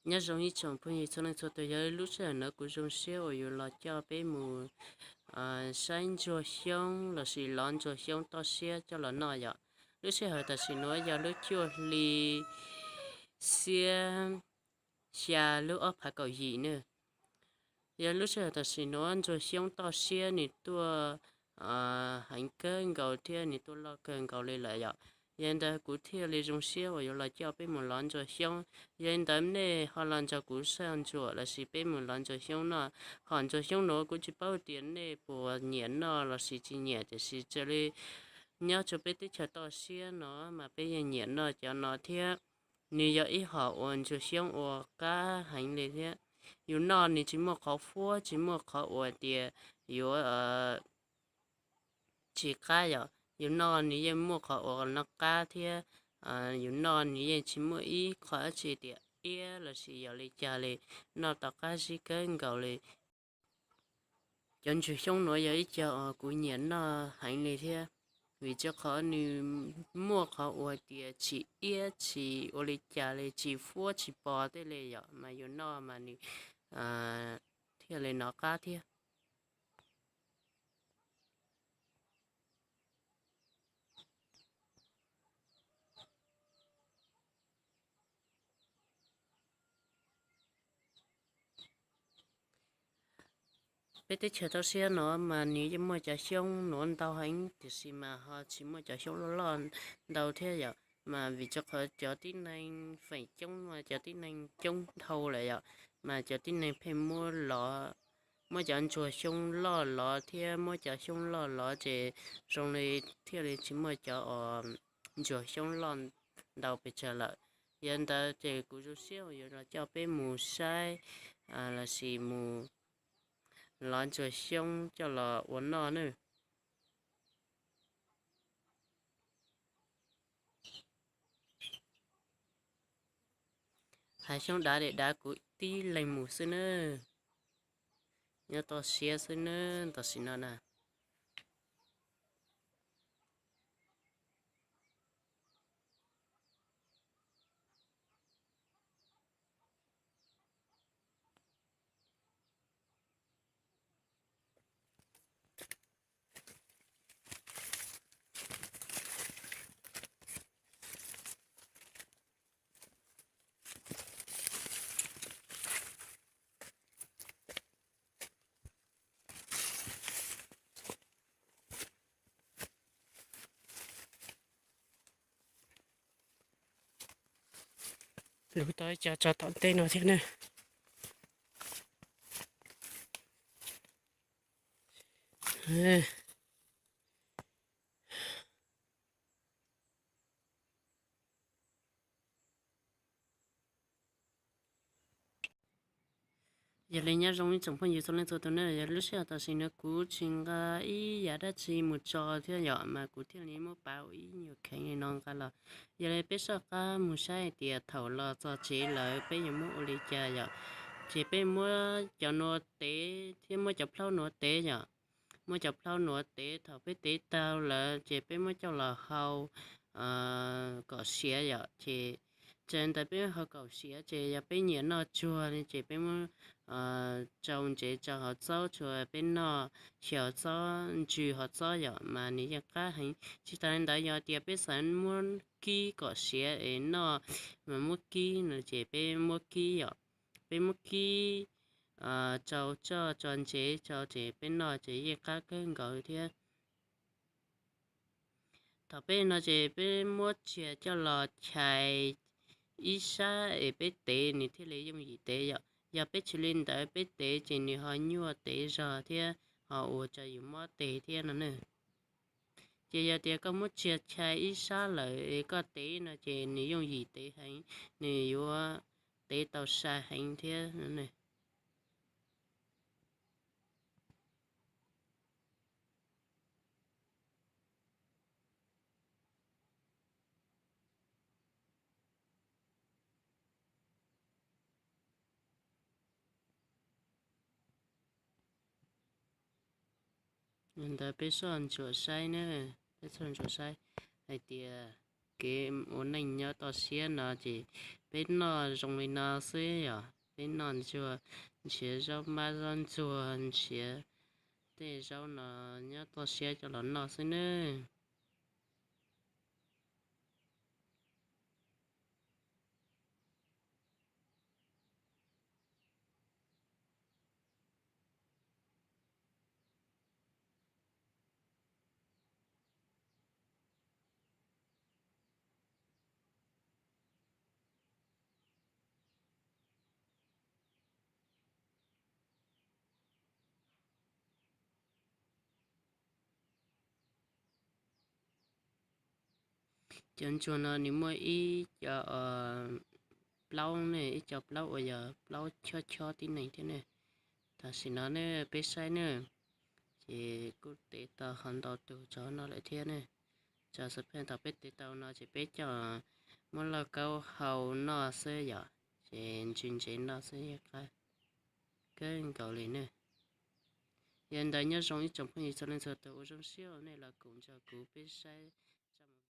Nyob zoo ib tsoom phooj ywg txhua leej txhua tus, yog lub sij hawm no kuv zoo siab uas yuav los coj peb mus saib ntsuag xyoob lossis lov ntsuag xyoob toj siab coj los noj yom. Lub sij hawm tam sim nuav yog lub cuaj hli xiab xya lub ob phav kaum yim na. Yog lub sij hawm tam sim nuav ntsuag xyoob toj siab nws tuaj heev kawg nkaus thiab nws tuaj loj kawg nkaus li lawm yom. Yog li ntawd kuv thiaj li zoo siab uas yuav los coj peb mus lov ntsuag xyoob. Yog li ntawd nej ho los nrog kuv soj ntsuam lossis peb mus lov ntsuag xyoob noj. Hom ntsuag xyoob nuav kuv tsis paub tias nej puas nyiam noj lossis tsis nyiam, tiam sis raws li nyob rau peb teb chaws toj siab no mas peb yeej nyiam noj cov no thiab. Nws yog ib hom uas ntsuag xyoob uas qab heev li thiab. Yus noj nws tsis muaj qhov fuab, tsis muaj qhov uas tias yuav tsis qab yom. Yus noj nws yeej muaj qhov uas noj qab thiab. Yus noj nws yeej tsis muaj ib qho dab tsi tias iab lossis yog li cas li, noj tau qab zib kawg nkaus li. Cov ntsuag xyoob nuav yog ib co uas kuv nyiam noj heev li thiab, vim rau qhov nws muaj qhov uas tias tsis iab tsis ua li cas li, tsis fuab tsis pos tej li yom, mas yus noj mas nws thiaj li noj qab thiab. Peb teb chaws toj siab no mas nws yeej muaj cov xyoob nuav ntau heev, tiam sis mas ho tsis muaj cov xyoob loj loj ntau thiab yom. Mas vim rau qhov cov tib neeg feem coob mas cov tib neeg coob dhau lawm yom, mas cov tib neeg pheej muab lov, muab cov ntsuag xyoob loj lov thiab muab cov xyoob loj lov ces zoo li thiaj li tsis muaj cov ntsuag xyoob loj ntau pes tsawg lawm. Yog li ntawd ces kuv zoo siab yuav los coj peb mus saib lossis mus lov ntsuag xyoob coj los ua noj nawb. Hav xyoob dav dav kuv tib leeg mus xwb nawb. Nyob toj siab xwb nawb tam sim no na. Lug tau ib co tso tom ntej no thiab na. Yog li nyob zoo ib tsoom phooj ywg txhua leej txhua tus na, yog lub sij hawm tam sim no kuv tsis nqa ib yam dab tsi mus tso thiab yom, mas kuv thiaj li muab pav ua ib nyuag kheev li no nqa los. Yog li peb soj qab mus saib hais tias thaum los txog tsev lawm peb yuav muab ua li cas yom. Ces peb muab cov nuav tev thiab muab cov plhaub nuav tev yom. Muab cov plhaub nuav tev, thaum peb tev tau lawm ces peb muab coj los hau kom siav yom. Ces txawm ntawd peb hau kom siav ces yog peb nyiam noj tsuag ces peb muab tsau ntsev tsau hauv txaub tsua peb noj, xyaw txob, ntsws hauv txob yom, mas nws yeej qab heev. Tsis tas li ntawd yog tias peb xav muab kib kom siav es noj mas muab kib no ces peb muab kib yom. Peb muab kib tsau tsoj tso ntsev tsau ces peb noj ces yeej qab kawg nkaus thiab. Thaum peb no ces peb muab tsiaj coj los chais ib sab es peb tev nws thiaj li yooj yim tev yom. Yog peb tsis li ntawd peb tev ces nws ho nyuaj tev zog thiab ho ua rau yus mob tes thiab no na. Ces yog tias koj muab tsiaj chais ib sab lawm es koj tev no ces nws yooj yim tev heev, nws yuav tev tau sai heev thiab. Ntawd peb soj ntsuam saib na, peb soj ntsuam saib hais tias kev ua neej nyob toj siab no ces peb noj zoo li no xwb yom, peb noj ntsuag, nrhiav zaub mab zaub ntsuag, nrhiav tej zaub no nyob toj siab coj los noj xwb nawb. Cov ntsuag no nws muaj ib co plaub ne, ib co plaub uas yog plaub chob chob tib neeg thiab ne. Tam sim no ne peb saib ne, ces kuj tev tau ho ntau tus tsov no lawm thiab ne. Tsov xov pheej thaum peb tev tau no ces peb coj muab lauj kaub hau noj xwb yom, ces ntsis ntsev noj xwb, qab kawg nkaus li ne. Yog li ntawd nyob zoo ib tsoom phooj ywg txhua leej txhua tus, ua zoo siab uas nej los koom nrog kuv peb saib